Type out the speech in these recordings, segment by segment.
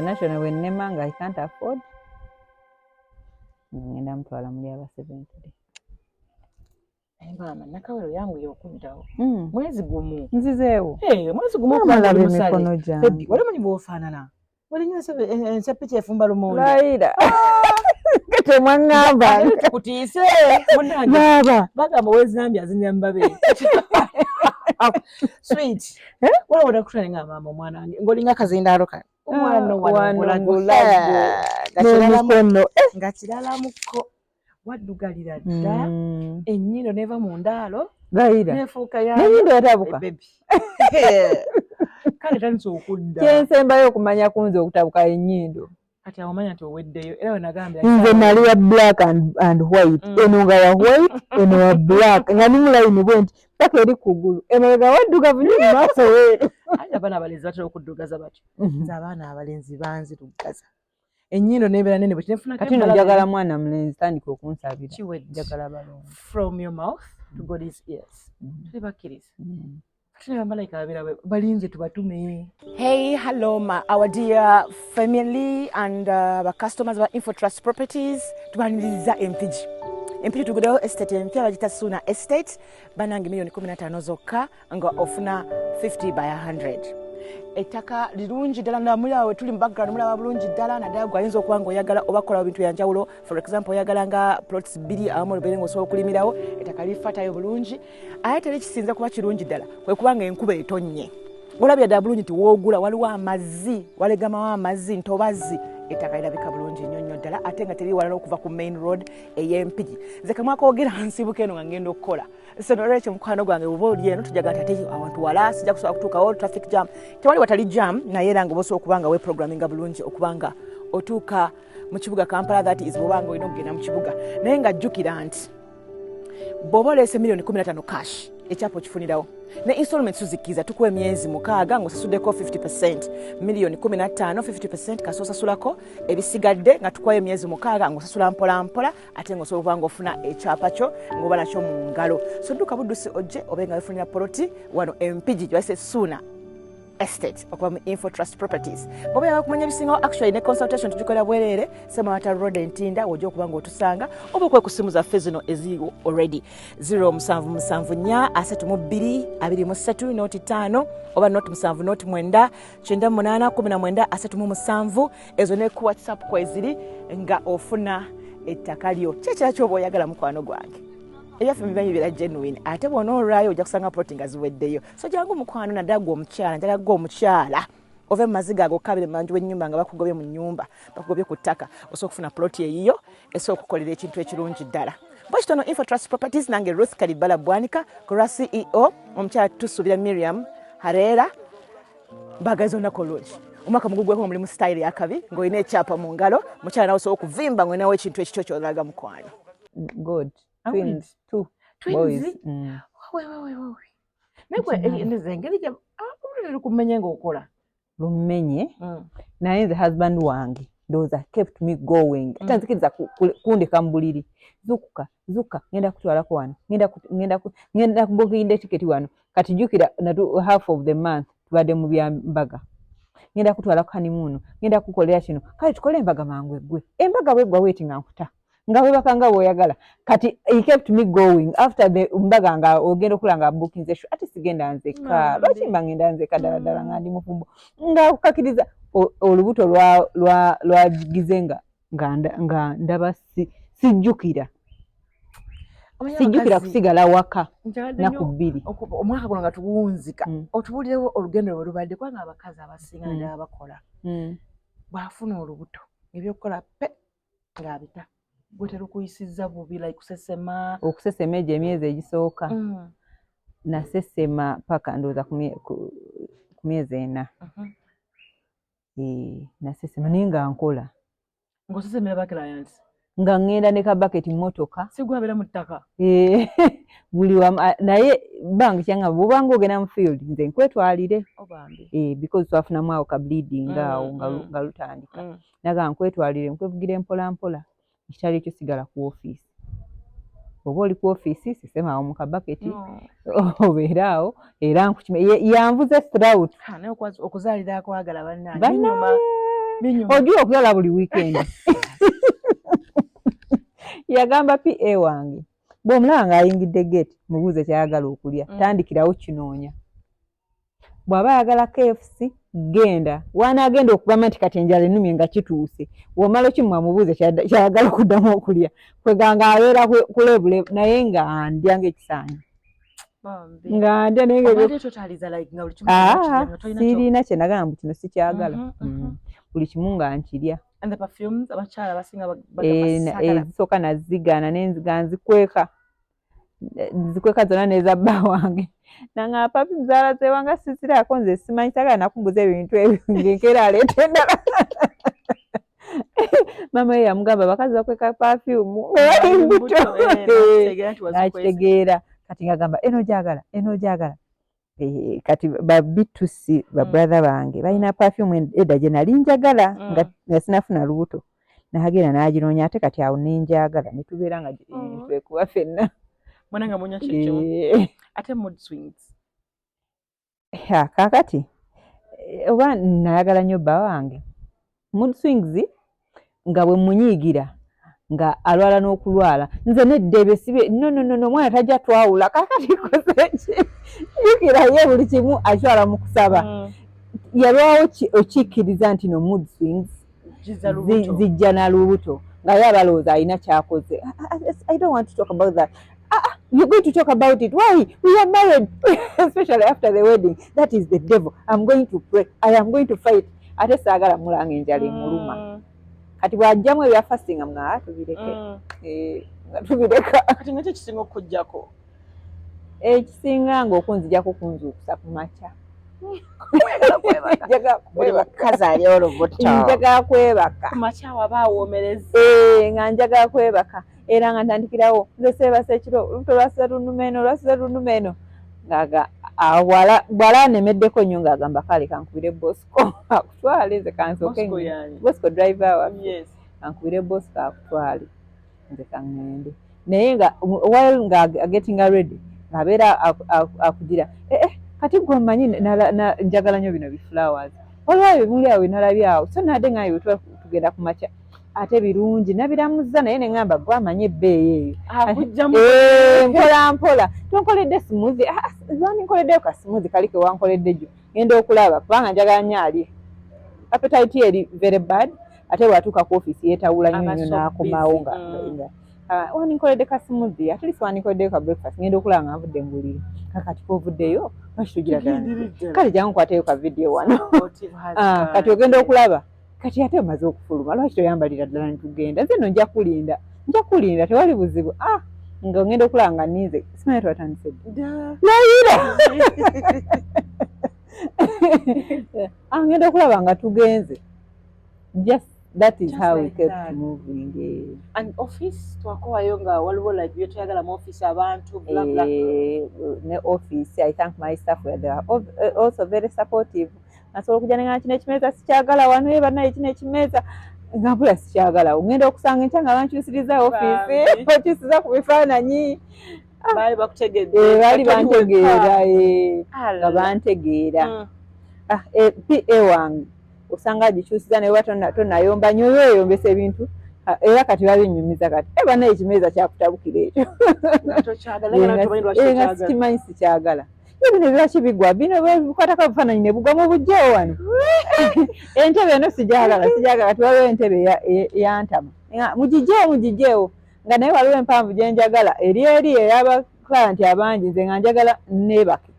International bwennema nga I can't afford, ngenda mutwala muli aba Seventh Day. Naye maama Nakawero yanguye okuddawo. Mwezi gumu. Nzizeewo. Eh, mwezi gumu. Maama, Okuba laba nga oli musale. emikono gyange. Baby, wali omanyi bw'ofaanana? Walinga ensepiki efumba lumonde. Layira temwaŋŋamba. Ate tukutiise munnange. Baaba. Bagamba ow'ezambi azinira mu babe. Sweet. Eh? Wala wona nga maama omwana wange ng'olinga akazindaalo kano. Omwana Ah, wano wano ngulago. ngulago. Ah, nga kiralamu- N'emikono. nga kiralamuko, waddugalira ddala, ennyindo neva mu ndaalo Layira. nefuuka ya N'ennyindo yatabuka. Baby. Kale tandise okudda. Kyensembayo okumanya kunze okutabuka ennyindo. Kati awo omanya nti oweddeyo, era we nagambira. Nze nali wa black and white. Eno nga wa white, eno wa black, nga ni mulayini bwe nti paka eri kugulu, emabega waddugavu nnyo, mu maaso weeru. Aye abaana abalenzi batera okuddugaza batyo. Nze abaana abalenzi banzirugaza, ennyindo nebeera nene bwe kinefuna. Kati no njagala mwana mulenzi, tandika okunsabira. Kiwedde. Njagala balongo. From your mouth to God's ears. Tuli bakkiriza. Kati ne bamalayika babeera balinze tubatume. Hey, hello, my, our dear family and ba customers ba Infotrust Properties. Tubaniriza Empigi. Empigi tuguddewo estate empya bagita Suna Estate. Banange, miliyoni 15 zokka nga ofuna 50 by 100. Ettaka lirungi ddala, nga muli awo tuli mu background mulaba bulungi ddala, naddala gwe ayinza okuba nga oyagala oba kukola bintu byanjawulo. For example, oyagala nga plots bbiri awamu olubeere ng'osobola okulimirawo, ettaka lifatayo bulungi. Ate teri kisinza kuba kirungi ddala kwe kubanga enkuba etonnye, olabye ddala bulungi nti woogula waliwo amazzi, walegamawo amazzi, ntobazi. Ettaka lirabika bulungi nnyo nnyo ddala, ate nga teri walala okuva ku main road ey'Empigi. Nze kamwakoogera nsibuka eno nga ngenda okukola, so nolwekyo mukwano gwange, bwoba oli eno, tujaga nti ate awantu wala sijja kusobola kutuukawo, traffic jam, tewali watali jam, naye era nga oba osobola okuba nga weprogramminga bulungi okuba nga otuuka mu kibuga Kampala. That is bwoba nga olina okugenda mu kibuga. Naye nga jjukira nti bw'oba oleese miliyoni 15 cash, ekyapa okifunirawo. Ne installment tuzikkiriza, tukuwa emyezi 6 ng'osasuddeko 50. Miliyoni 15, 50 kasi osasulako ebisigadde nga tukuwayo emyezi 6 ng'osasula mpola mpola, ate ng'osobola okuba ng'ofuna ekyapa kyo ng'oba nakyo mu ngalo. So dduka buddusi ojje obe nga wefunira poloti wano Empigi gye bayise Suuna Estate okuva mu Infotrust Properties. Bwoba oyagala kumanya ebisingawo, actually ne consultation tugikolera bwereere, Semawata Road, Entinda wojja okuba nga otusanga, oba okuba ku simu zaffe zino eziriwo already, 0774 32 23 05 oba 07 09 98 19 37. Ezo ne ku WhatsApp kweziri nga ofuna ettaka lyo. Kyekira kyoba oyagala, mukwano gwange, ebyaffe bimanyi bira genuine. Ate bwona olwayo ojja kusanga ploti nga ziweddeyo. So jangu mukwano, naddala gwe omukyala, njagala gwe omukyala ove mu maziga ago okabire manju w'ennyumba nga bakugobye mu nnyumba, bakugobye ku ttaka. Osobola okufuna ploti eyiyo esobola okukolera ekintu ekirungi ddala bwekitono. Infotrust Properties, nange Ruth Kalibala Bwanika ku lwa CEO omukyala Tusuubira Miriam Hareera, mbagaliza olunaku olungi, omwaka mugugweko mulimu style yakabi ng'olina ekyapa mu ngalo. Mukyala nawe osobola okuvimba ng'olinawo ekintu ekikyo kyolaga mukwano. Good. Ah, Twins, two Twins? boys. Wewewewe, naye gwe nze engeri gye olulere lukumenye ng'okola. Lumenye, naye nze husband wange ndowooza kept me going. Tanzikiriza kundeka mu buliri. Zukuka, zukuka, ngenda kutwalako wano, ngenda kubukinda etiketi wano. Kati jjukira natu half of the month tubadde mu bya mbaga. Ngenda kutwala ku honeymoon, ngenda kukolera kino. Kale tukole embaga mangu eggwe. Embaga bweggwa weeti nga nkuta, nga webaka nga bw'oyagala. Kati he kept me going after the mbaga, nga ogenda okula nga bookinze show. Ate sigenda nzekka. Lwaki mba ngenda nzekka? Ddala ddala nga ndi mufumbo, nga kukakiriza olubuto lwagize nga ndaba sijjukira Omanyi sijjukira abakazi, kusigala waka njagadde naku nnyo 2. Omwaka guno nga tuwunzika, otubuulirewo olugendo lwe lubadde, kubanga abakazi abasinga naddala bakola, bw'afuna olubuto ebyokukola pe ng'abita. Gwe terukuyisizza bubi, like kusesema? Okusesema egyo emyezi egisooka, nasesema paka ndowooza ku myezi 4. Eh, nasesema naye nga nkola. Ng'osesemera ba clients? Nga ŋŋenda ne kabaketi mu motoka. Si gwe abeera mu ttaka? Eh, buli wamu. Naye bange kyangamba, bw'obanga ogenda mu field nze nkwetwalire. Obambi. Eh, because twafunamu awo ka bleeding awo nga lutandika. Naga nkwetwalire, nkwevugira empola mpola, ekitali ekyo sigala ku ofiisi. Oba oli ku ofiisi, sesema awo mu kabaketi, obeere awo era nkukime. Yanvuze throughout. Ha, naye okuzaalira akwagala, bannange, binyuma. Bannange. Binyuma. Ojula okuzaala buli weekend. Yagamba PA wange, bw'omulaba ng'ayingidde gate, mubuuze kyayagala okulya. Tandikirawo kinoonya. Bw'aba ayagala KFC, genda wanaagenda okugamba nti kati enjala ennumye nga kituuse. Bw'omala okimwa, mubuuze kyayagala okuddamu okulya. Kweganga abeera ku level, naye nga ndya ng'ekisaanyi. Bambi. Nga ndya naye nga Obadde totaliza, like nga buli kimu Ah, okirya, nga tolina sirina kye nagamba mbu kino sikyagala. Mhm. Buli kimu nga nkirya. And the perfumes, abakyala abasinga bagamba saagala. Ezisooka nazigaana, nenziga nzikweka. Nzikweka zonna neza bba wange. Nangamba perfume zalazeewanga siziraako, nze simanyi, sagala nakumbuza ebintu ebyo, ngenkeera aleeta endala. Maama ye yamugamba abakazi bakweka perfume nga bali mbuto. Mbuto, nakitegeera nti wazikwese. Nakitegeera. Kati ngagamba eno gyagala, eno gyagala. Kati ba B2C, ba brother bange balina perfume edda gye nali njagala nga sinafuna lubuto, nagenda n'aginoonya, ate kati awo nenjagala ne tubeera nga twekuba ffenna. Mwana nga munywa kyekimu. Ate mood swings? Ha, kaakati oba nayagala nnyo bba wange, mood swings nga bwe munyiigira nga alwala n'okulwala. Nze nedda, ebyo sibye, no, no, no, no, omwana tajja twawula. Kaakati koze ki? Jjukira ye buli kimu akitwala mu kusaba. Yalwawo okikkiriza nti no, mood swings Giza lubuto. Zijja na lubuto, nga ye abalowooza alina kyakoze. I don't want to talk about that. Ah, ah, you're going to talk about it. Why? We are married. Especially after the wedding. That is the devil. I'm going to pray. I am going to fight. Ate saagala mulanga enjala emuluma. Kati bw'ajjamu ebya fasting nga mga tubireke. Nga tubireka. Kati nga ki ekisinga okukuggyako? Ekisinga nga okunzijako kunzuukusa ku makya. Oyagala kwebaka. Njagala Buli kwebaka. mukazi ali olubuto. Njagala kwebaka. Ku makya waba awoomereza. Nga njagala kwebaka era nga ntandikirawo nze seebasa ekiro, olubuto lwasiza lunnuma eno, lwasiza lunnuma eno, ngaaga bw'ala anemeddeko nnyo, ng'agamba kale kankubire Bosco akutwale, nze kansooke. Bosco yani? Bosco driver waffe. Kankubire Bosco akutwale, nze kaŋŋende. Naye nga while nga getting ready, ng'abeera akugira kati gwe omanyi njagala nnyo bino biflowers, waliwo ebimuli awo nalabye awo, so nadde nga bwe tuba tugenda ku makya ate birungi nabiramuzza, naye neŋŋamba gwe amanyi ebbeeyi eyo. Akugjamu. Mpola mpola tonkoledde smoothie? Ah, lwani nkoleddeyo ka smoothie kali ke wankoledde jjo, ngenda okulaba kubanga njagala nnyo alye, appetite ye eri very bad, ate bw'atuuka ku office yeetawula nnyo nnyo Aba so n'akomawo busy. nga nga wani nkoledde ka smoothie, at least wani nkoleddeyo ka breakfast, ngenda okulaba nga nvudde ngulire. Kakati kovuddeyo lwaki tugira ddala? Tugenderedde. Kale jangu nkwateyo ka video wano. Supportive husband. Ah, kati ogenda okulaba kati ate omaze okufuluma, lwaki toyambalira ddala nitugenda? Nze nno nja kulinda, nja kulinda, tewali buzibu. Ah, nga ogenda okulaba nga ninze simanyi twatandise ddi. Dda. Layira. Ah, ngenda okulaba nga tugenze. Just that is Just how we like kept that. moving. And office twakowayo nga waliwo like byetoyagala mu office, abantu bla bla. Ne office, I thank my staff where they are also very supportive. Nasobola okujja nenga kino ekimeeza sikyagala wano, ye bannaye kino ekimeeza nga mpula sikyagala, ogenda okusanga enkya nga bankyusiriza office, Bambi. okyusiza ku bifaananyi. Baali bakutegedde. Baali Toli bantegeera. wekka. Nga bantegeera. Ah, PA wange osanga agikyusiza naye oba tonayomba nnyo, oba oyombesa ebintu. Ah, era kati babinyumiza kati bannaye ekimeeza kyakutabukira ekyo. Nga tokyagala, naye nga tomanyi lwaki Nga tokyagala. sikimanyi sikyagala. Ye bino lwaki bigwa? Bino bikwatako ebifaananyi ne bugwa mu bugjewo wano. Entebe eno sigyagala, sigyagala. Kati waliwo entebe eyantama. Nga mugigyewo, mugigyewo, nga naye waliwo empanvu gye njagala eri eri ey'aba client abangi, nze nga njagala neebake.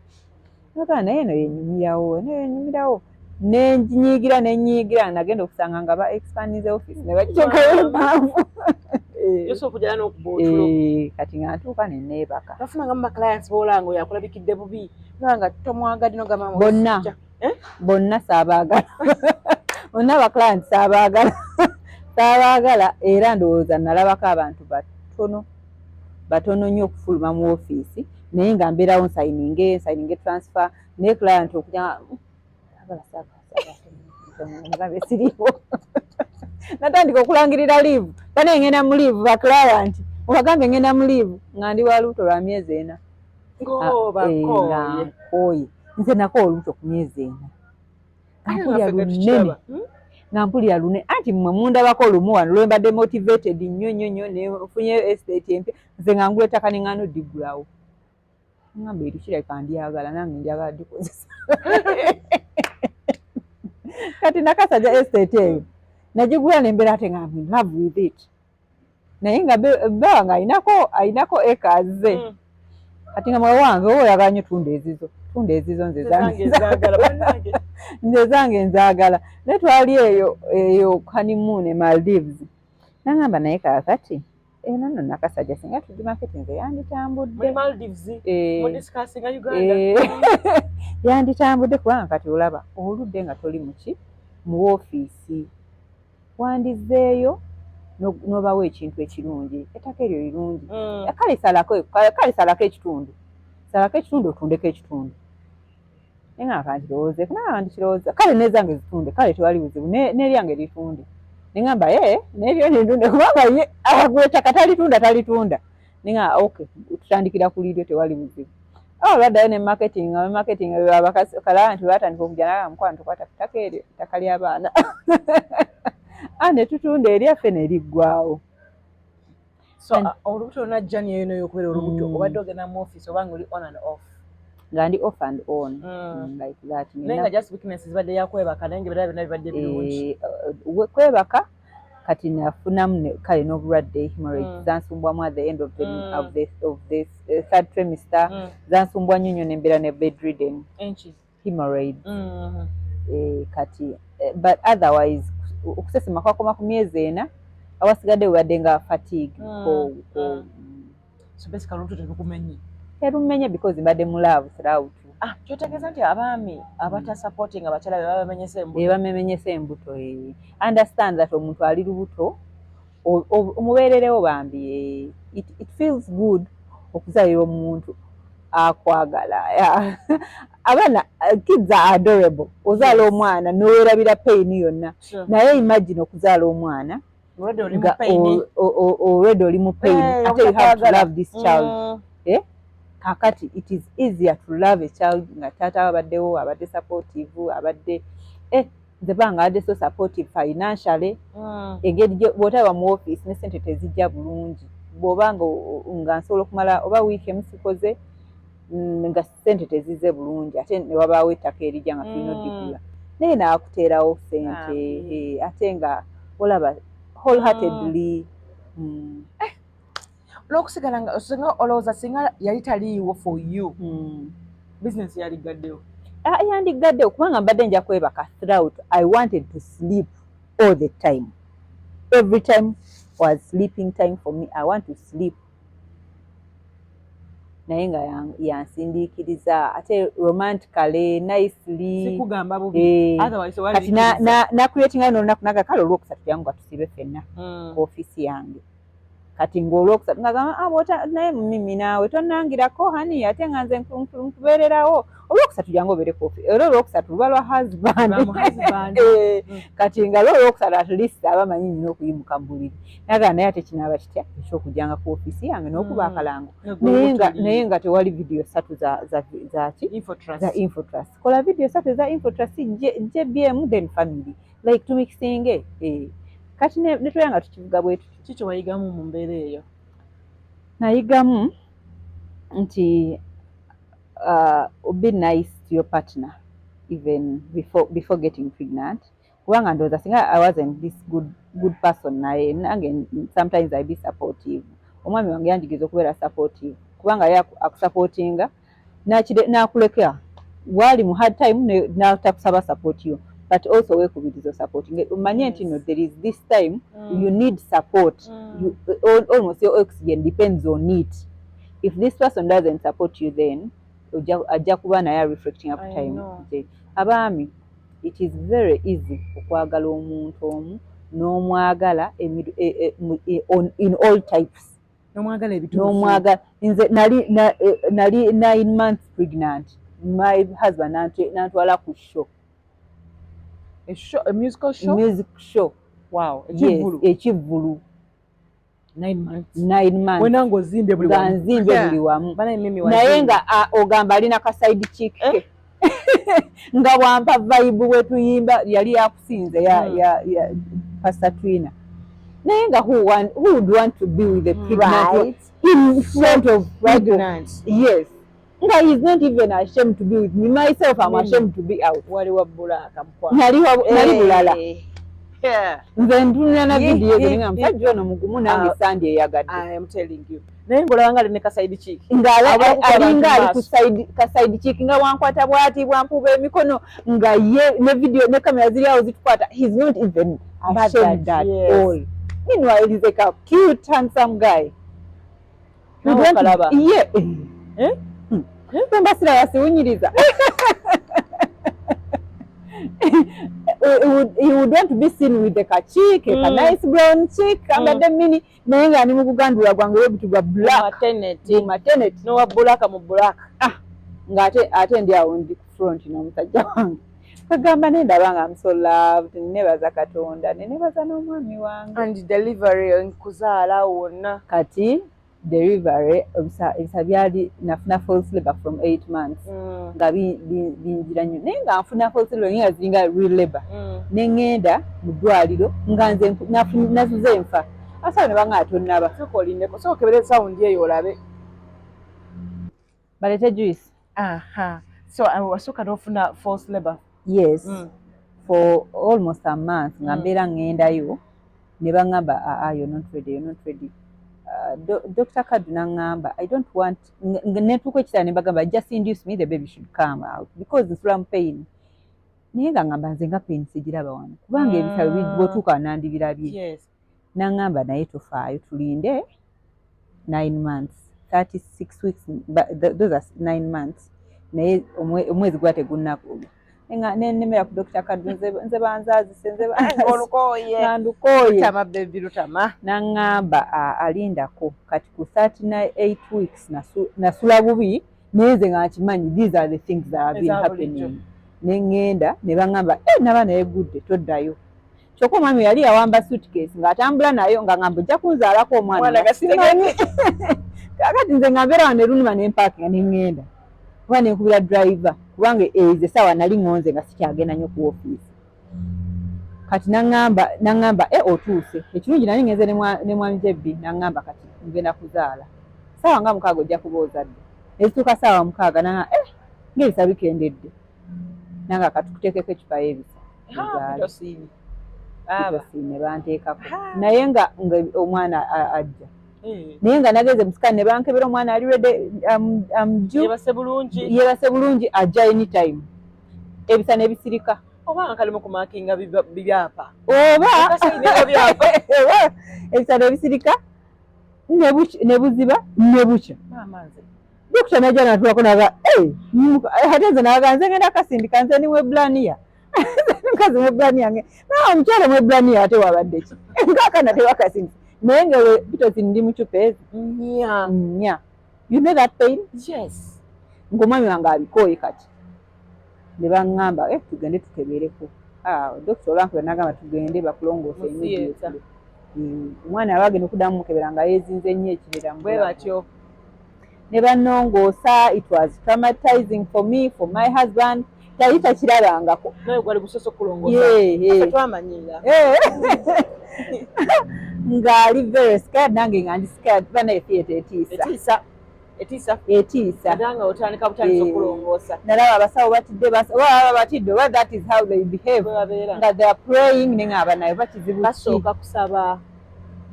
Nagamba naye eno yenyumirawo, eno yenyumirawo, nenyiigira nenyiigira, nagenda okusanga nga ba expandinze office ne bagiteekayo empanvu. Yosobola okujjala n'okuba otulo. Kati nga ntuuka ne neebaka. Bafunanga mu clients boolanga oyo akulabikidde bubi nga tomwagadde nogamba Bonna. sijja. Eh? Bonna saabaagala, bonna aba client saabaagala, saabaagala. Era ndowooza nalabako abantu batono batono nnyo okufuluma mu ofiisi, naye nga mbeerawo nsayininge, nsayininge transfer, naye client okuja saagala, saagala, saagala, mugambe siriiwo. Natandika okulangirira leave, bane ngenda mu leave, ba client mubagambe ngenda mu leave, nga ndi wa lubuto lwa myezi 4. Ng'obakooye. Nga nkooye. Nze nako olubuto ku myezi 4 nga Ate mpulira naffe lunene. tukiraba. Nga mpulira lune anti mmwe mundabako lumu wano lwe mbadde motivated nnyo nnyo nnyo, nefunye estate empya. Nze nga ngula ettaka neŋŋaana oddiggulawo, ngamba eryo kirabika ndyagala, nange njagala dikozesa. Kati Nakasajja estate eyo nagigula nembeera ate nga I'm in love with it, naye nga bba wange ayinako acres ze. Kati nga mwe wange oba oyagala nnyo, tunda ezizo, tunda ezizo, nze zange zaagala bannange. Nze zange nzaagala. Naye twali eyo honeymoon e Maldives, nagamba, "Naye kaakati eno nno Nakasajja singa tugimarket nze yanditambudde." Muri Maldives? Eh. Mu discussinga Uganda? Eh, yanditambudde kubanga kati olaba oludde nga toli muki mu woofiisi, wandizeeyo n'obawo ekintu ekirungi, ettaka eryo lirungi. Kale salako ekitundu, salako ekitundu otundeko ekitundu. Naye nga kankirowoozeeko, naye nga ndikirowooza, kale nezange zitunde, kale tewali buzibu, n'eryange litunde. Neŋŋamba ye neryo litunde, kubanga ye agula ettaka talitunda, talitunda. Neŋŋamba, "Okay, tutandikira ku liryo, tewali buzibu." Awo olwaddayo ne marketing, marketing kalaba nti batandika okujja, naga, "Mukwano, tukwata ku ttaka eryo, ettaka ly'abaana." A ne tutunda eryaffe ne liggwawo. So olubuto lwonna, journey eyo n'okubeera olubuto, obadde ogenda mu office oba nga oli on and off? Nga ndi off and on. Like that. Naye nga just weakness zibadde yakwebaka, naye nga ebirala byonna bibadde birungi. Eh, kwebaka kati nafunamu kale n'obulwadde hemorrhoids. Zansumbwamu at the end of the third trimester. Zansumbwa nnyo nnyo, nembeera ne bedridden. Enki? Hemorrhoids. Eh, kati but otherwise okusesema kwakoma ku myezi 4, awasigadde bwebadde nga fatigue. So basically olubuto terukumenye? Terumenye because mbadde mu love throughout. Ah, kyotegeeza nti abaami abatasupporting abakyala be baba bamenyesa embuto? Bamenyesa embuto, eh. Understand that omuntu ali lubuto, omubeererewo bambi, eh. It feels good okuzaalira omuntu akwagala. Abaana, kids are adorable. Ozaala omwana nowerabira pain yonna. Naye imagine okuzaala omwana already oli mu nga pain. Already oli mu pain, Eh, ate you have to obutakwagala. love this child. Kakati it is easier to love a child nga taata abaddewo, abadde supportive, abadde nze banga abadde so supportive financially. Engeri bw'otaba mu office ne sente tezijja bulungi, bw'oba nga nga nsobola okumala oba wiiki emu sikoze, nga sente tezizze bulungi, ate ne wabaawo ettaka erijja nga tulina odigula, naye naakuteerawo sente. Ate nga olaba wholeheartedly. N'okusigala nga singa olowooza singa yali taliiwo for you, business yaligaddewo? Ah, yandigaddewo kubanga mbadde nja kwebaka throughout. I wanted to sleep all the time. Every time was sleeping time for me. I want to sleep, naye nga yansindiikiriza ate romantically, nicely. Sikugamba bubi. Eh, otherwise kati na creatinga n'olunaku naga, "Kale olwokusatu jangu nga tusibe ffenna ku ofiisi yange." Kati ng'olwokusatu ngagamba, "Ah, bw'ota naye mimi naawe tonnangirako hani, ate nga nze nkubeererawo. Olwokusatu jangu obeere ku ofiisi." Era olwokusatu luba lwa husband. Lwa mu husband. Eh, kati nga lwo olwokusatu at least aba amanyi nina okuyimuka mu buliri. Nagaa, "Naye ate kinaaba kitya ekyokujjanga ku ofiisi yange n'okuba akalango?" Naye nga tewali vidiyo ssatu za ki za Infotrust. Kola vidiyo ssatu eza Infotrust, JBM, then family, like tumixinge, eh. Kati ne tubeera nga tukivuga bwe tutyo. Kiki wayigamu mu mbeera eyo? Nayigamu nti be nice to your partner even before getting pregnant, kubanga ndowooza singa I wasn't this good person, naye nange sometimes I be supportive. Omwami wange yanjigiriza okubeera supportive, kubanga ye akusupportinga n'akuleka waali mu hard time n'atakusaba support yo, but also weekubiriza osupporting, omanye nti no, there is this time you need support. Almost your oxygen depends on it. If this person doesn't support you, then ajja kuba naye reflecting up I time. know. Nti abaami, it is very easy okwagala omuntu omu n'omwagala in all types. Nomwagala ebituufu. N'omwagala. Nze nali 9 months pregnant, my husband nantwala ku show. A show, a musical show? Music show. Wow. Yes. Ekivvulu? Ekivvulu. 9 months? 9 months. Wena ng'ozimbye buli Nga wamu. nzimbye buli wamu. Bana mimi Naye nga ogamba alina ka side chick ke. Nga bwampa vibe bwe tuyimba, yali yakusinze ya Pastor Trina, naye nga who would want to be with a pregnant in front of people? Pregnant. Yes, nga he's not even ashamed to be with me. Myself, I'm ashamed to be out. Wali wa black, mukwano. Nali bulala. Nze ntunula na vidiyo ezo nga musajja ono mugumu, nange sandi eyagadde. I am telling you, naye ng'olaba nga ali ne ka side chick. Ng'alinga ali ku ka side chick, nga wankwata bwati, bwampuba emikono, nga ye ne video ne kamera ziri awo zitukwata. He's not even ashamed at all. Meanwhile, he's like a cute, handsome guy. Ye. Eh? Mba siraba siwunyiriza. He would want to be seen with the kachick, a nice brown chick, ambadde mini, naye nga ndi mu kugandula gwange webuti gwa black. Maternity. Maternity. Nowa black mu black. Ah, ng'ate ate ndi awo, ndi ku front n'omusajja wange. Kagamba nendaba nga I'm so loved, nebaza Katonda, ne nebaza n'omwami wange. And delivery, nkuzaala wonna? Kati delivery, ebisa byali, nafuna false labor from 8 months, nga binjira nnyo, naye nga nfuna false labor nga ziringa real labor. Ne ŋŋenda mu ddwaliro nga nze nasuze nfa, asawo ne banga tonnaba. Sooka olindeko, sooka okebere sound eyo olabe. Balete juice. Aha, so wasooka n'ofuna false labor? Yes. For almost a month nga mbeera ŋŋendayo ne baŋŋamba, "Aa, you're not ready, you're not ready." Dr. Kadu naŋŋamba, "I don't want," netuuka ekiseera ne bagamba, "Just induce me, the baby should come out," because nsula mu pain. Naye nga ŋŋamba nze nga pain sigiraba wano, kubanga ebitabo bw'otuuka nandibirabye. Naŋŋamba, "Naye tofaayo, tulinde 9 months, 36 weeks, but those are 9 months." Naye omwezi gwa tegunnakuga, nenemera ku Dr. Kadu, nze banzaazise, nze Olukooye. nga ndukooye. Lutama, baby, lutama. Naŋŋamba alindako. Kati ku 38 weeks nasula bubi, naye nze nga nkimanyi these are the things that have been Eza bulijjo. happening. Ne ŋŋenda ne baŋŋamba, "Eh, naba nayegudde, toddayo." Kyokka omwami yali yawamba suitcase ng'atambula nayo, nga ŋŋamba ojja kunzaalako omwana. Omwana nga simanyi. Kakati nze nga mbeera wano erunuma, nempaakinga ne ŋŋenda kuba nenkubira driver, kubanga ezo essaawa nali ŋŋonze nga sikyagenda nnyo ku ofiisi. Kati naŋŋamba, "E, otuuse." Ekirungi nali ŋŋenze ne mwami Jebbi. Naŋŋamba, "Kati ngenda kuzaala saawa nga 6, ojja kuba ozadde." Nezituuka saawa 6, naŋŋamba, "Eh, ng'ebisa bikendedde." Nanga katukuteekeko ecupa y'ebisa ozaale. Pitocin. Baaba. Pitocin ne banteekako, Ha. naye nga omwana ajja, naye nga nagenze mu scan ne bankebera, omwana ali ready, due. Yebase bulungi. Yeebase bulungi, ajja anytime. Ebisa ne bisirika. Oba nga kalimu kumakinga bibyapa. Oba Okasayininga byapa. Oba ebisa ne bisirika, ne buziba ne bukya. Maama nze. Dokita najja natulako naga, ate nze naga nze ngenda kasindika, nze ni Mwebbulaniya, mukazi Mwebbulaniya nge naa omukyala Mwebbulaniya, ate wabadde ki ngaakana tewakasindika, naye nga Pitocin ndi mu cupa ezi Nya. nnya. You know that pain? Yes. Ng'omwami wange abikooye. Kati ne baŋŋamba, "Eh, tugende tukebereko." Ah, dokita olwankubira n'agamba, "Tugende bakulongoose Mu immediately." theatre. Omwana aba agenda okuddamu mukebera nga yeezinze nnyo ekirera mu Bwe bulago. batyo. Ne bannongoosa. It was traumatizing for me, for my husband, yali takirabangako. Naye gwali gusoose okulongoosa? Yeah. Ffe twamanyiira. Eh. Ng'ali very scared, nange nga ndi scared. Banaye, theatre etiisa. Etiisa, etiisa. Etiisa. Ate nga otandika butandisa Eh. okulongoosa. Nalaba abasawo batidde, oba baba batidde, oba that is how they behave. Bwe babeera. Nga they are praying, ne ng'aba naye oba kizibu ki? Basooka kusaba,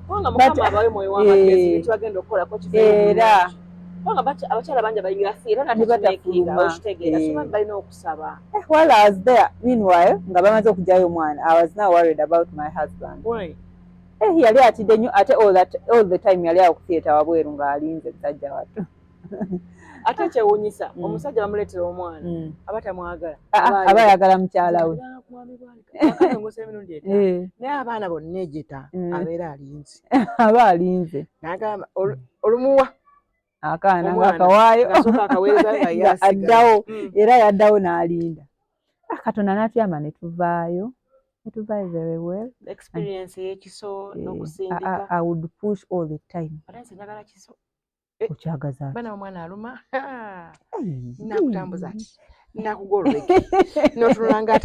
kubanga Mukama abawe mwoyo w'amagezi, nekibagenda okukolako kiveeyo Era. bulungi. Kubanga abakyala bangi abayingira theatre Ne natakimakinga, batafuluma. okitegeera? So balina okusaba. Eh, while I was there, meanwhile, nga bamaze okugyayo omwana, I was now worried about my husband. Eh, yali atidde nnyo, ate all the time yali awo ku theatre wabweru ng'alinze, musajja wattu. Ate kyewuunyisa, omusajja bamuleetera omwana aba tamwagala. Ah, ah, aba ayagala mukyala we. Akalongoosa emirundi 5. Naye abaana bonna ejeta, abeera alinze. Aba alinze. N'agamba olumuwa akaana omwana, ng'akawaayo. Ng'asooka akaweereza nga ye Nga asigala. addawo. Era yaddawo n'alinda. Ah, Katonda n'atuyamba ne tuvaayo, ne tuvaayo very well. Experience ey'ekiso Eh, n'okusindika. I would push all the time. Ate nze njagala kiso. Okyagaza ati? Bana, omwana aluma. Ai, Nakutambuza ati. Nakugololeke notunulanga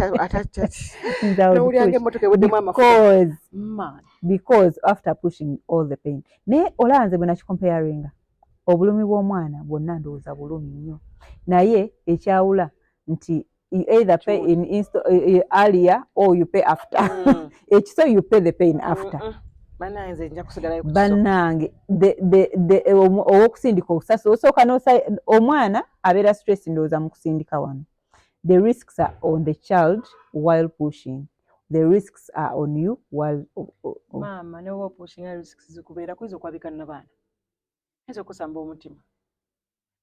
Nze I would nowulira push. ngaemmotoka eweddemu amafuta. Because Man. Because after pushing all the pain, naye olaba nze bwe nakicomparinga, obulumi bw'omwana bwonna ndowooza bulumi nnyo, naye ekyawula nti you either pay in earlier or you pay after. Ekiso, you pay the pain after. Bannange, nze nja kusigalayo ku kiso. Bannange, ow'okusindika okusasa osooka omwana abeera stress. Ndowooza mu kusindika wano, the risks are on the child while pushing, the risks are on you while Maama, ne woba opushinga, risks zikubeera kuyinza okwabika nabaana, ayinza okusamba omutima,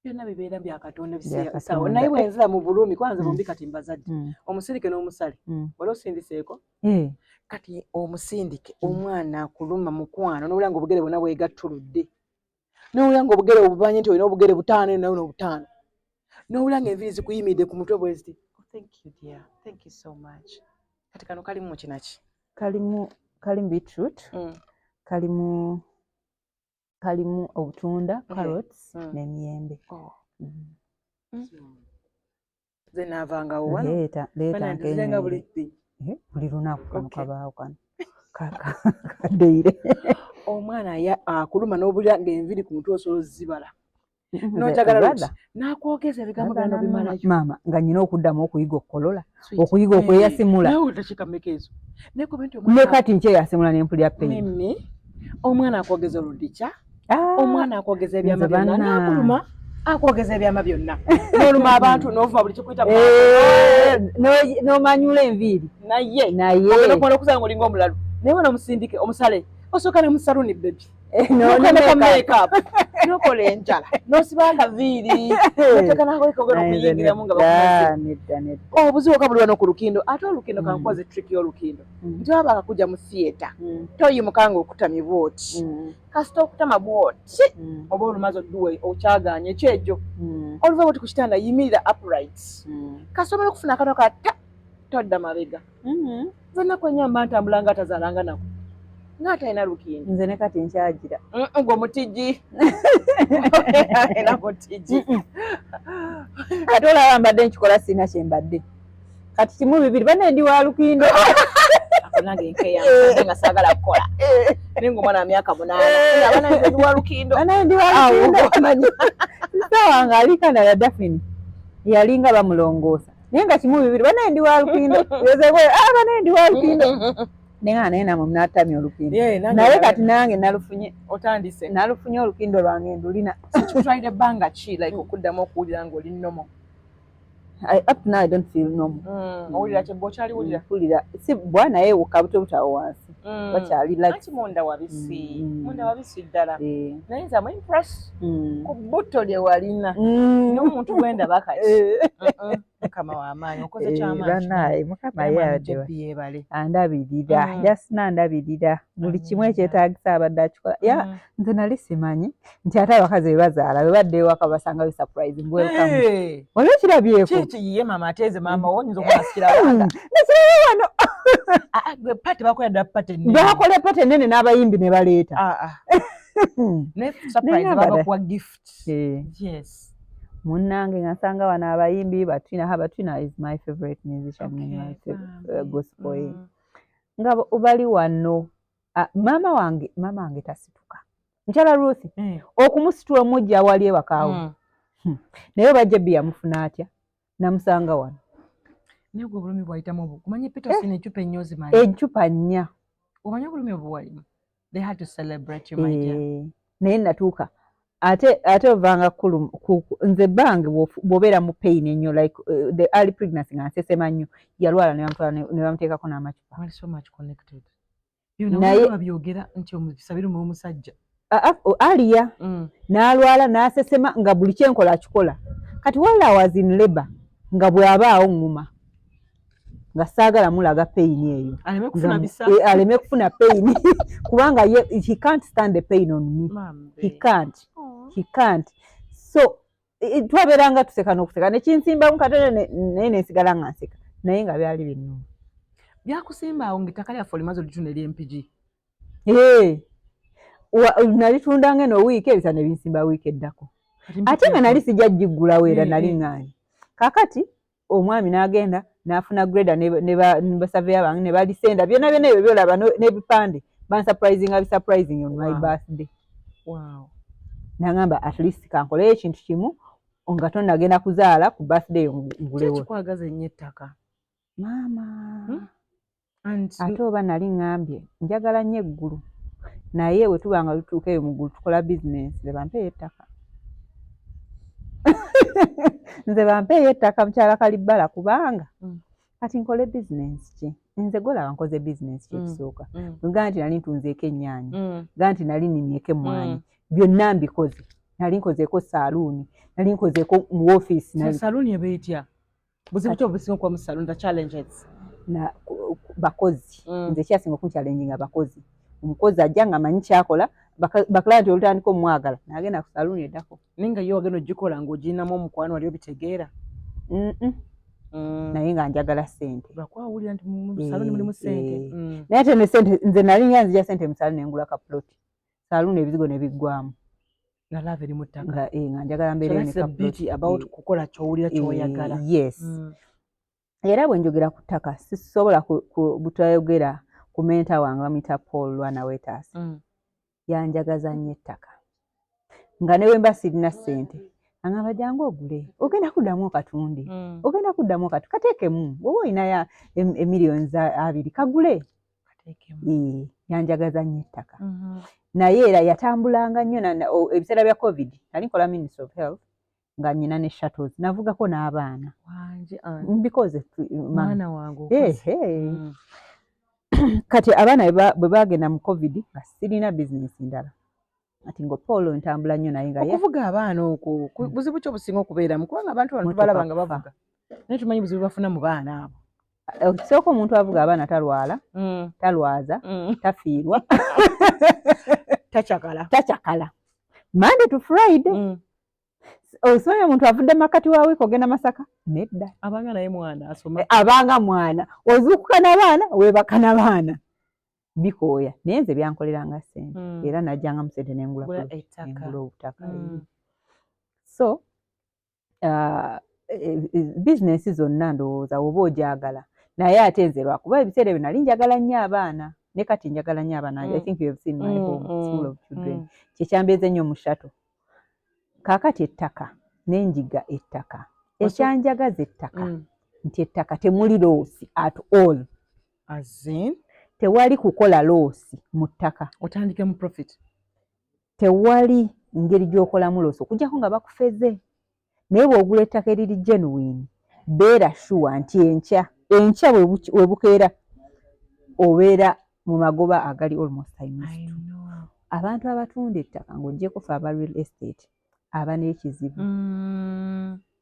byonna bibeera bya Katonda. Bya Bisawo. Katonda. Naye bwenzira mu bulumi, kwanza bombi kati mbazadde, omusindike n'omusale. Wali osindiseeko? Eh. Kati omusindike, omwana akuluma, mukwano, nowulira nga obugere bwonna bwegattuludde, nowulira nga obugere obubanye nti olina obugere butaano, nawe nobutaano, nowulira nga enviiri zikuyimiridde ku mutwe bwe ziti. Oh, thank you dear, thank you so much. Kati kano kalimu kinaki? Kalimu beetroot, kalimu obutunda, carrots n'emiyembe. Oh. Nze naavangawo wano. Leeta, leeta. Banandizenga buli nkenywere. ddi? Eh, buli lunaku kano. Kabaawo kano kadeire. Omwana akuluma n'obulira ng'enviiri ku mutwe osobola ozibala, n'ojagala luti n'akwogeza ebigambo byonna bimalayo. Maama, nga nyina okuddamu okuyiga okukolola, okuyiga okweyasimula. Nawe dakiika mmeka ezo? Naye kuba nti Ne omwana kati nkyeyasimula nempulira pain. Mimi, omwana akwogeza oludikya. Ah, Omwana akwogeza ebyama nze byonna. banna. N'akuluma, akwogeza ebyama byonna, n'oluma abantu, n'ovuma buli kikuyita mu Eh, n'omanyula enviiri. Naye naye ogenda okumala okusanga olinga omulalu, naye wana omusindike, omusale, osooka ne mu saluni, baby. Eh, nokola ne makeup, nokola enjala, nosiba akaviiri, noteeka nakoekogera okuyingiramu nga bakumaze. Nedda, nedda. Obuzibu oka buli wano ku lukindo, ate olukindo kankoze trick y'olukindo nti waba akakujja mu theatre, toyimuka nga okutamye bwoti. Kasita okutama bwoti oba olumaze odduwe okyagaanye ekyejjo, oluva bwoti ku kitanda, yimirira upright. Kasita omala okufuna akano kata, todda mabega. Nze ennaku ennya mba ntambula nga atazaalanga nako, ng'atalina lukindo. Nze ne kati nkyagira. Gwe mutigi era mutigi. Ate olaba mbadde nkikola, sirina kyembadde. Kati kimu bibiri, banne, ndi wa lukindo. Nange nkeya nga saagala kukola, naye ngaomwana wa myaka 8, abaana, nze ndi wa lukindo. Banne, ndi wa lukindo. Sister wange ali Canada, Daphne, yalinga bamulongoosa, naye nga kimu bibiri, banne, ndi wa lukindo. Ah, banne, ndi wa lukindo. Naye nga naye namwe munatamya olukindo. Naye kati nange nalufunye. Otandise. Nalufunye, olukindo lwange ndulina. Kikutwalira ebbanga ki, like, okuddamu okuwulira ng'oli normal? Up to now I don't feel normal. Owulira kyebba okyaliwulira? Mpulira si bwa, naye kabuto butawo wansi bakyali like Anti munda wabisi. Munda wabisi ddala. Naye nze am impressed ku butto lye walina n'omuntu gwendaba kati. Mukama w'amaanyi, okoze kyamaanyi. Banaye, Mukama Era ye yeebale. Andabirira. Jasina andabirira buli kimu ekyetaagisa, abadde akikola ya. Nze nali simanyi nti ate abakazi bwe bazaala, bwe badda ewaka basangayo surprise, welcome. Wali okirabyeko? Kiye maama, ate nze maama wo nyinza okubasikira. Nekiraba wano. Gwe party bakola dda, party ennene. Bakola party ennene n'abayimbi ne baleeta. Naye surprise babakuwa gift. Yes. Munnange, nga nsanga wano abayimbi Batwina. Ha, Batwina is my favorite musician. My favorite, gospel. Nga bali wano. Ah, maama wange tasituka, mukyala Ruth, okumusitula omujja awali ewakaawe. Naye oba Jebbi yamufuna atya, namusanga wano. Naye gwe obulumi bwayitamu obwo, kumanye Pitocin eccupa ennyo ozimanyi? Eccupa nnya. Omanyi obulumi obuwalimu? They had to celebrate you, my dear. Eh, naye natuuka ate ovanga nze bange bw'obeera mu pain ennyo, like the early pregnancy, nga nsesema nnyo, yalwala ne bamutwala ne bamuteekako n'amacupa. Wali so much connected. Naye- Naye babyogera nti omukisa biruma omusajja. Aliya n'alwala n'asesema nga buli kyenkola akikola. Kati while I was in labor, nga bw'abaawo ŋŋuma nga saagala mulaga pain eyo. Aleme kufuna bisa. Eh, aleme kufuna pain, kubanga ye he can't stand the pain on me. Mambe. He can't, he can't. So twabeeranga tuseka n'okuseka, nekinsimbamu katono, naye nensigala nga nseka, naye nga byali binnuma. Byakusimba awo ng'ettaka lyaffe olimaze olitunda ery'Empigi. Eh, nalitundanga eno wiiki ebisa ne binsimba wiiki eddako, ate nga nali sijja giggulawo era. Nali ŋŋaanyi. Kaakati Omwami n'agenda n'afuna grader ne basurveyor bange ne balisenda byonna byonna ebyo byolaba n'ebipande. Bansurprisinga bisurprising on my birthday. Nagamba, "At least kankoleyo ekintu kimu nga tonnagenda kuzaala, ku birthday ngulewo." Kikwagaza ennyo ettaka? Maama. Ate oba nali ŋŋambye njagala nnyo eggulu, naye bwe tuba nga lutuuka eyo mu ggulu tukola bizinensi, nze bampeeyo ettaka, nze bampeeyo ettaka, mukyala Kalibbala, kubanga kati nkole bizinensi ki? Nze golaba nkoze bizinensi ki? Ekisooka nga nti nali ntunzeeko ennyaanya, ga nti nali nnimyeko emmwanyi, byonna mbikoze. Nali nkozeeko saaluuni, nali nkozeeko mu woofiisi. Saaluuni eba etya? Buzibu ki obusinga okuba mu saaluuni, the challenges? Na bakozi. Nze kyasinga okunchallenginga bakozi. Omukozi ajja nga amanyi kyakola, baclient olutandika omwagala nagenda ku saluuni eddako. Naye nga ye wagenda ogikola ng'ogirinamu omukwano, wali obitegeera? Naye nga njagala ssente. Lwakwawulira nti mu saluuni mulimu ssente. Naye ate ne sente, nze nali nga nzija sente mu saluuni nengula ka plot, saluuni ebizigo ne biggwamu. Nga love eri mu ttaka. Nga njagala mbeereyo ne ka plot. About kukola ky'owulira ky'oyagala. Yes. Era bwe njogera ku ttaka sisobola butayogera ku mentor wange, bamuyita Paul Lwana Wetasi. Yanjagaza nnyo ettaka, nga ne bwe mba sirina ssente aŋŋamba, "Jangu ogule, ogenda kuddamu okatunde, ogenda kuddamu okatu kateekemu, bw'oba olinayo emiliyoni 20 kagule." Yanjagaza nnyo ettaka. Naye era yatambulanga nnyo. Ebiseera bya COVID nali nkola Ministry of Health, nga nyina ne shuttles, navugako n'abaana mbikoze. Kati abaana bwe bagenda mu COVID nga sirina bizinesi ndala, ati ngo Paul ntambula nnyo naye nga okuvuga abaana okwo buzibu ki obusinga okubeeramu? Kubanga abantu bano tubalaba nga bavuga, naye tumanyi buzibu bafuna mu baana abo. Ekisooka, omuntu avuga abaana talwala, talwaza, tafiirwa. Takyakala. Takyakala Monday to Friday. Osimanya omuntu avudde makati wa wiiki ogenda Masaka? Nedda. Abanga naye mwana asoma. Abanga mwana, ozuukuka n'abaana, weebaka n'abaana, bikooya. Naye nze byankoleranga ssente, era najjangamu ssente nengula obutaka. So bizinesi zonna ndowooza oba ogyagala, naye ate nze lwakuba ebiseera ebyo nali njagala nnyo abaana, ne kati njagala nnyo abaana. I think you have seen my home, it's full of children. Kyekyambeeze nnyo mu shuttle. Kaakati ettaka nenjiga ettaka, ekyanjagaza ettaka nti ettaka temuli loss at all. Tewali kukola loss mu ttaka. Otandike mu profit. Tewali ngeri gy'okolamu loss okuggyako nga bakufeze. Naye bw'ogula ettaka eriri genuine, beera sure nti enkya enkya we bukeera obeera mu magoba agali almost times two. Abantu abatunda ettaka, ng'oggyeko fe aba real estate, aba n'ekizibu.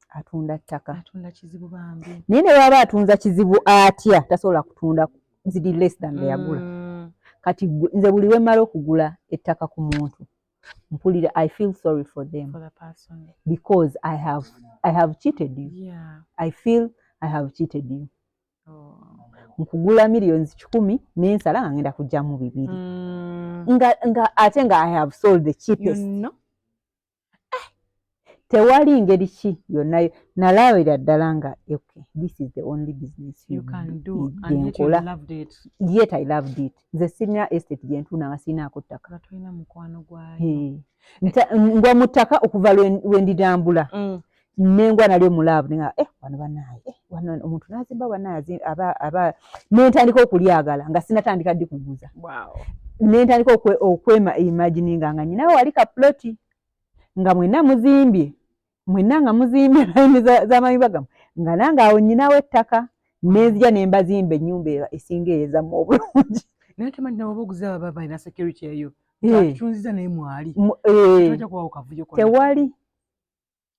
Atunda ttaka. Atunda kizibu bambi. Naye ne bw'aba atunza kizibu atya, tasobola kutunda ziri less than beyagula. Kati nze buli lwe mmala okugula ettaka ku muntu, mpulira I feel sorry for them. For the person. Because I have cheated you. I feel I have cheated you. Nkugula 100 million nensala nga ngenda kugyamu 2 nga ate nga I have sold the cheapest. You know? Tewali ngeri ki yonna nalabira ddala nga okay, this is the only business you can do and yet you gyenkola. Loved it. Yet I loved it. Nze sirina estate gyentunda nga sirinaako ttaka. Nga tolina mukwano gwayo. Ngwa mu ttaka okuva lwe nditambula, nengwa nalyo mu love, nenga wano bannaaye, wano omuntu n'azimba bannaaye aba nentandika okulyagala nga sinatandika ddi kuguza. Nentandika okwema imagininga nga nyinawe wali ka ploti, nga mwenna muzimbye, mwenna nga muzimbye layini z'amayumba gammwe, nga nange awo nyinawo ettaka, nenzija ne mbazimba ennyumba esinga eyezamu obulungi. Naye temanyi nawe oguze baba balina security eyo. Tunziza naye mwali. Tojja kubawo kavuyo konna. Tewali.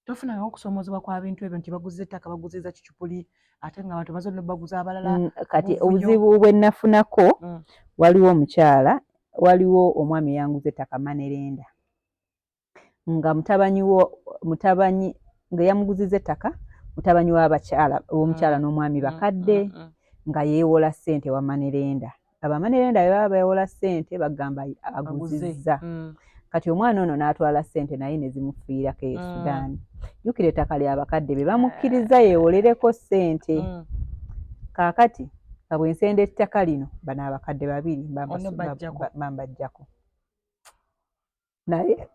Tofunanga okusomoozebwa kwa bintu ebyo nti baguze ettaka, baguziza kicupuli, ate nga abantu baze baguza abalala? Kati Obuvuyo. obuzibu bwe nafunako, waliwo omukyala, waliwo omwami eyanguza ettaka money lender, nga mutabanyi wo mutabanyi nga yamuguziza ettaka, mutabanyi w'abakyala, w'omukyala n'omwami bakadde, nga yeewola ssente wa money lender. Aba money lender bwe baba beewola ssente bagamba aguzizza. Kati omwana ono n'atwala ssente naye ne zimufiirako e Sudaani. Jjukira ettaka ly'abakadde be bamukkiriza yeewolereko ssente. Kaakati nga bwe nsenda ettaka lino, bano abakadde babiri bambajjako. Naye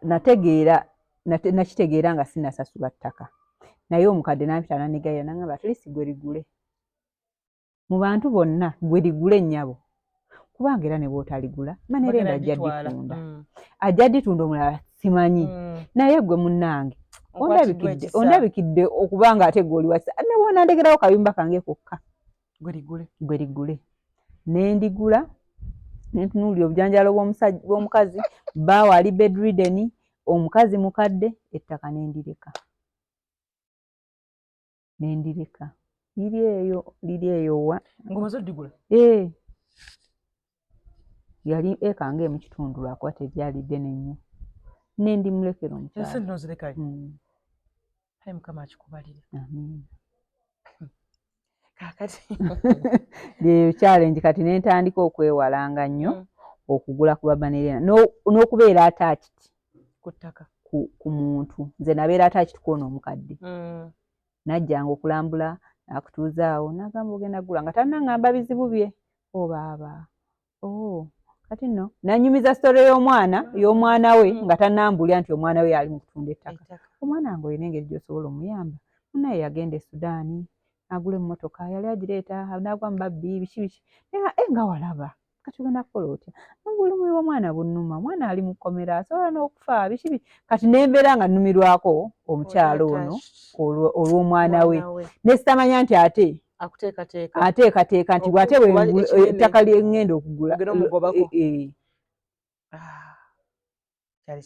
nategeera, nakitegeera nga sinnasasula ttaka, naye omukadde n'ampita n'annegayirira n'aŋŋamba, "At least gwe ligule mu bantu bonna, gwe ligule nnyabo, kubanga era ne bw'otaligula manerenda ajja dditunda, ajja dditunda omulala simanyi. Naye gwe munnange ondabikidde okuba nga ate gwe oli wakisa, ne bw'onandekerawo kayumba kange kokka, gwe ligule." Ne ndigula, ne ntunuulira obujanjaalo bw'omukazi, bbaawe ali bedridden, omukazi mukadde, ettaka ne ndireka, ne ndireka liri eyo, liri eyo wa Ng'omaze oddigula? Ee, yali eka ng'emu kitundu, lwakuba teryali ddene nnyo, ne ndimulekera omukyala. Ssente n'ozirekayo? Ayi Mukama akikubalire. Amiina. Kaakati Lyeyo challenge. Kati ne ntandika okwewalanga nnyo okugula ku babanerena n'okubeera attached ku ttaka. Ku muntu. Nze nabeera attached kwona omukadde. Najjanga okulambula, nakutuuzaawo, nagamba ogenda gula, nga tannaŋŋamba bizibu bye. O baaba, o kati nno nanyumiza story y'omwana we nga tannambuulira nti omwana we yali mu kutunda ettaka. "Omwana wange olina engeri gy'osobola omuyamba, munaye yagenda e Sudaani agula emmotoka, yali agireeta n'agwa mu babbi, biki biki." Naye nga walaba kati ogenda kukola otya? Obulumi bw'omwana bunnuma, omwana ali mu kkomera, asobola n'okufa, biki biki. Kati nembeera nga nnumirwako omukyalo ono olw'omwana we, ne sitamanya nti ate ateekateeka nti bw'ate ettaka lyeŋŋenda okugula. Ah, kyali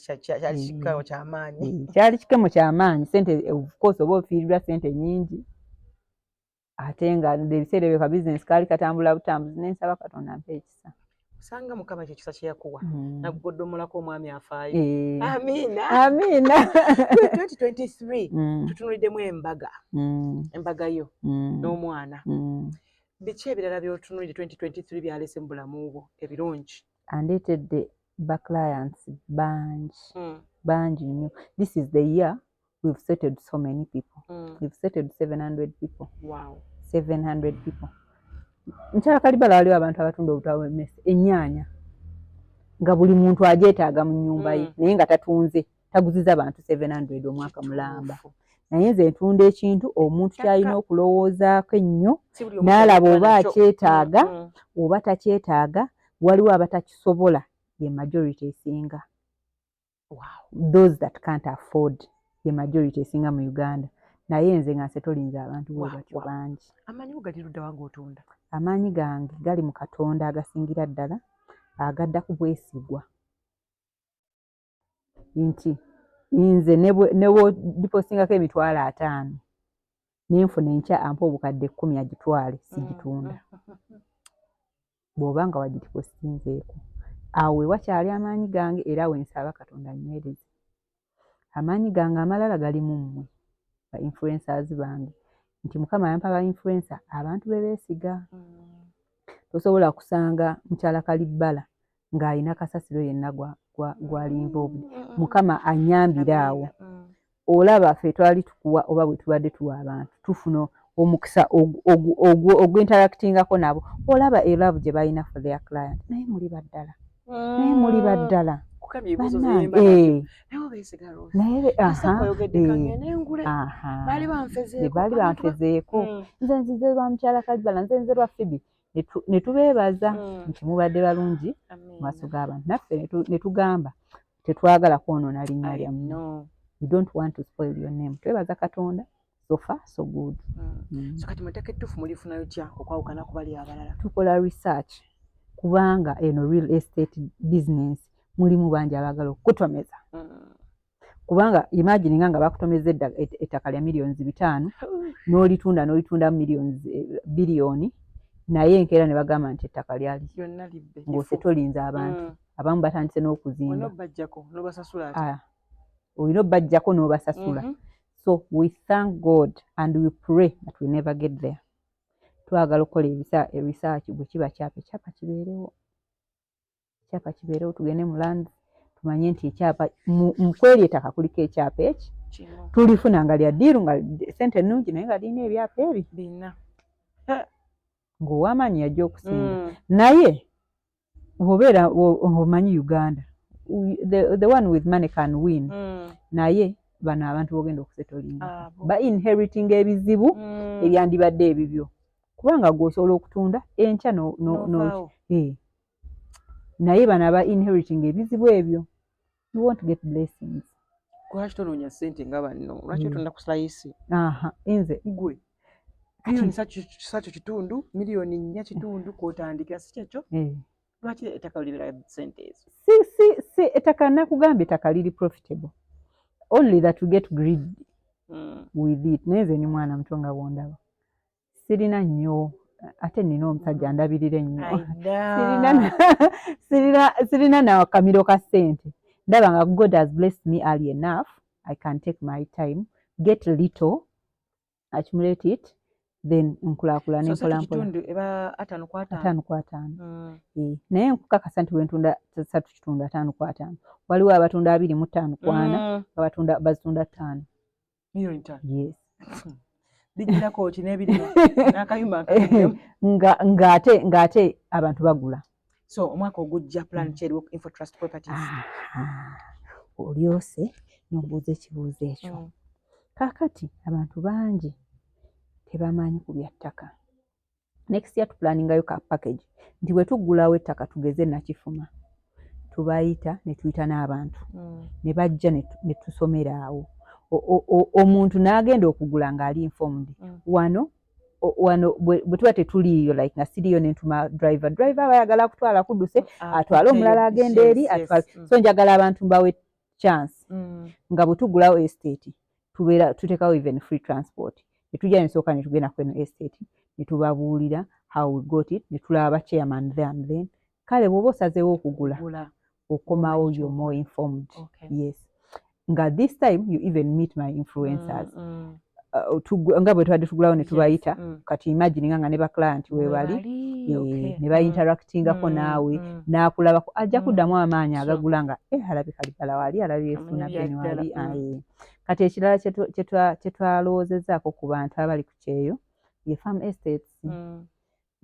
kikemo kyamaanyi. Kyali kikemo kyamaanyi. Sente, of course, oba ofiirirwa sente nyingi, ate nga ebiseera ebyo ka bizinesi kaali katambula butambuzi. Nensaba Katonda mpa ekisa. Osanga Mukama ekyo ekisa kyeyakuwa nakugodomolako omwami afaayo. Amiina. Amiina. 2023 tutunuliddemu embaga, embaga yo n'omwana. Biki ebirala byotunulidde 2023 byalese mu bulamu bwo ebirungi? Andeetedde ba clients bangi, bangi nnyo. This is the year we've settled so many people. We've settled 700 people. 700 people. Mukyala Kalibala, waliwo abantu abatunda obutwa bw'emmese, ennyaanya, nga buli muntu agyetaaga mu nnyumba ye, naye nga tatunze, taguziza bantu 700 omwaka mulamba. Naye nze ntunda ekintu omuntu kyalina okulowoozaako ennyo n'alaba oba akyetaaga oba takyetaaga. Waliwo abatakisobola, ye majority esinga. Those that can't afford ye majority esinga mu Uganda. Naye nze nga nsettlinze abantu bwe batyo bangi. Amaanyi go gali ludda wa ng'otunda? Amaanyi gange gali mu Katonda agasingira ddala, agadda ku bwesigwa nti nze ne bw'odipositingako 50,000 nenfuna enkya ampa 10,000 agitwale, sigitunda. Bw'oba nga wagidipositinzeeko, awo we wakyali amaanyi gange, era we nsaba Katonda annywereze. Amaanyi gange amalala gali mu mmwe ba influencers bange, nti Mukama yampa ba influencer abantu be beesiga. Tosobola kusanga mukyala Kalibbala ng'alina kasasiro yenna gwali involved. Mukama anyambire awo. Olaba ffe twali tukuwa oba bwe tubadde tuwa abantu, tufuna omukisa ogwinteractingako nabo. Olaba e love gye balina for their client. Naye muli baddala, naye muli baddala. Bannange, naye baali banfezeeko. Nze nzize lwa mukyala Kalibala, nze nze lwa Fibi. Ne tubeebaza nti mubadde balungi mu maaso g'abantu. Naffe ne tugamba tetwagala kwonoona linnya lyammwe. We don't want to spoil your name. Twebaza Katonda, so far so good. So kati mu ettaka ettuufu mulifunayo tya okwawukana ku bali abalala? Tukola research, kubanga eno real estate business mulimu bangi abaagala okukutomeza. Kubanga imagine nga bakutomeza ettaka lya millions 500, n'olitunda, n'olitunda millions biliyoni, naye enkeera ne bagamba nti ettaka lyali ng'osettolinze abantu. Abamu batandise n'okuzimba, olina obbajjako n'obasasula. So we thank God and we pray that we never get there. Twagala okukola research. Bwe kiba kyapa, ekyapa kibeerewo, ekyapa kibeerewo, tugende mu land Tumanye nti ekyapa mu kweri ettaka kuliko ekyapa eki tulifuna nga lya deal, nga sente ennungi, naye nga lirina ebyapa ebi bina. Ng'ow'amaanyi yajja okusinga. Naye bw'obeera omanyi Uganda, the one with money can win. Naye bano abantu bogenda okusettlinga Abo. ba inheriting ebizibu ebyandibadde ebibyo, kubanga gw'osobola okutunda enkya no Novaawo. Eh. Naye bano aba inheriting ebizibu ebyo, you won't get blessings. Lwaki tonoonya ssente nga banno? Lwaki otunda ku slice? Aha, nze Gwe miliyoni satu kitundu, miliyoni 4 kitundu kwotandikira, si kyekyo? Eh. Lwaki ettaka libeera ssente ezo? Si ettaka, nakugambye, ettaka liri profitable, only that we get greed with it. Naye nze ni mwana muto nga bwondaba, sirina nnyo, ate nina omusajja ndabirira ennyo. Aida. Sirina na kamiro ka ssente. Ndaba nga God has blessed me early enough, I can take my time, get little, accumulate it, then nkulaakulana So satu mpola mpola. kitundu eba 50 ku 50. 50 ku 50. Eh, naye nkukakasa nti bwentunda 3 kitundu 50 ku 50, waliwo abatunda 25 ku 40 nga batunda, bazitunda 5. Miliyoni 5? Yes. Bijjirako ki n'ebirime n'akayumba nkaguddemu. Nga ng'ate abantu bagula. So omwaka ogujja plan ki eriwo Infotrust Properties? Aha, olyose n'obuuza ekibuuzo ekyo. Kaakati abantu bangi tebamanyi ku bya ttaka. Next year tuplanningayo ka package nti bwe tuggulawo ettaka, tugeze Nakifuma, tubayita ne tuyita n'abantu ne bajja ne tusomera awo. Omuntu n'agenda okugula ng'ali informed. Wano bwe tuba tetuliiyo, like nga siriyo, nentuma driver. Driver aba ayagala kutwala kudduse, atwale omulala agenda eri atwale. So njagala abantu mbawe chance nga bwe tugulawo estate, tubeera tuteekawo even free transport, ne tujja nesooka ne tugenda kweno estate ne tubabuulira how we got it, ne tulaba chairman there and then. Kale bw'oba osazeewo okugula, okomawo, you're more informed. Yes, nga this time you even meet my influencers. Nga bwe tubadde tugulawo ne tubayita. Kati imagine nga ne baclient webali ne bainteractingako naawe, n'akulabako, ajja kuddamu amaanyi agagula nga alabika libala wali, alabye efuna beni wali. Kati ekirala kye twalowoozezaako ku bantu abali ku kyeyo ye farm estates,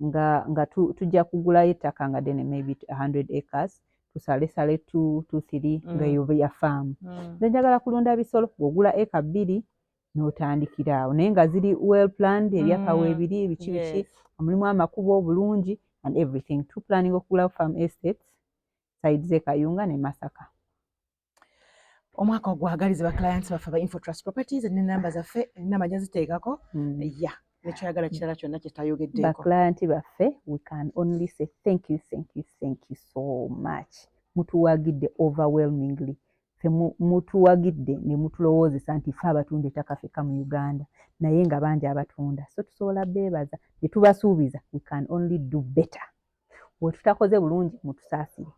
nga tujja kugulayo ettaka nga ddene, maybe 100 acres, tusalesale two two three, nga eyo ya farm. Nze njagala kulunda bisolo. Bw'ogula eka 2 n'otandikira awo, naye nga ziri well planned, ebyapa weebiri, biki biki, mulimu amakubo obulungi and everything. Tuplanning okugulawo farm estates side z'e Kayunga ne Masaka. Omwaka ogwagaliza ba clients baffe aba Infotrust Properties nenamba zaffe, enamba njaziteekako. Ya, nekyoyagala kirala kyonna kyetayogeddeeko? Baclient baffe, we can only say thank you, thank you, thank you so much. Mutuwagidde overwhelmingly. Ffe mutuwagidde ne mutulowoozesa nti ffe abatunda ettaka ffekka mu Uganda, naye nga bangi abatunda. So tusobola beebaza ne tubasuubiza we can only do better. Bwe tutakoze bulungi, mutusaasire,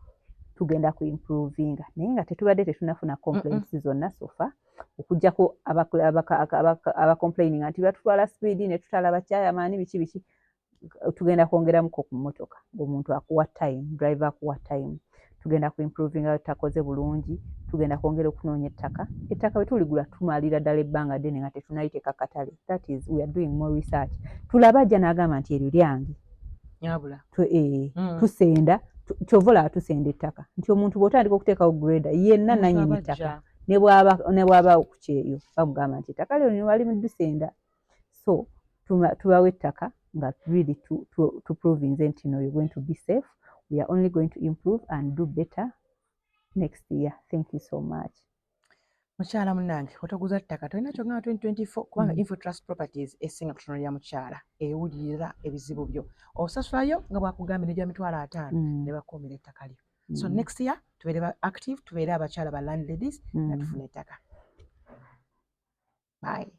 tugenda ku improvinga, naye nga tetubadde tetunafuna complaints zonna so far, okuggyako abacomplaininga nti batutwala speed ne tutalaba kyayamaani, biki biki. Tugenda kwongeramuko ku mmotoka, ng'omuntu akuwa time, driver akuwa time. Tugenda ku improvinga. Tutakoze bulungi, tugenda kwongera okunoonya ettaka. Ettaka bwe tuligula, tumalira ddala ebbanga ddene nga tetunaliteeka katale. That is, we are doing more research. Tulaba ajja n'agamba nti eryo lyange. Nyabula. Tusenda, kyova olaba tusenda ettaka nti omuntu bw'otandika okuteekawo grader, yenna nannyini ttaka ne bw'aba ku kyeyo, bamugamba nti ettaka lyo wali mudusenda. So tubawa ettaka nga really tuprovinze nti no, you're going to be safe. We are only going to improve and do better next year. Thank you so much. Mukyala munnange, otoguza ttaka, tolina kyogamba 2024, kubanga Infotrust Properties esinga kutunuulira mukyala ewulirira ebizibu byo. Osasulayo nga bwakugambye negya 50,000 ne bakuumira ettaka lyo. So next year tubeere ba active, tubeere abakyala ba landladies nga tufuna ettaka. Bye.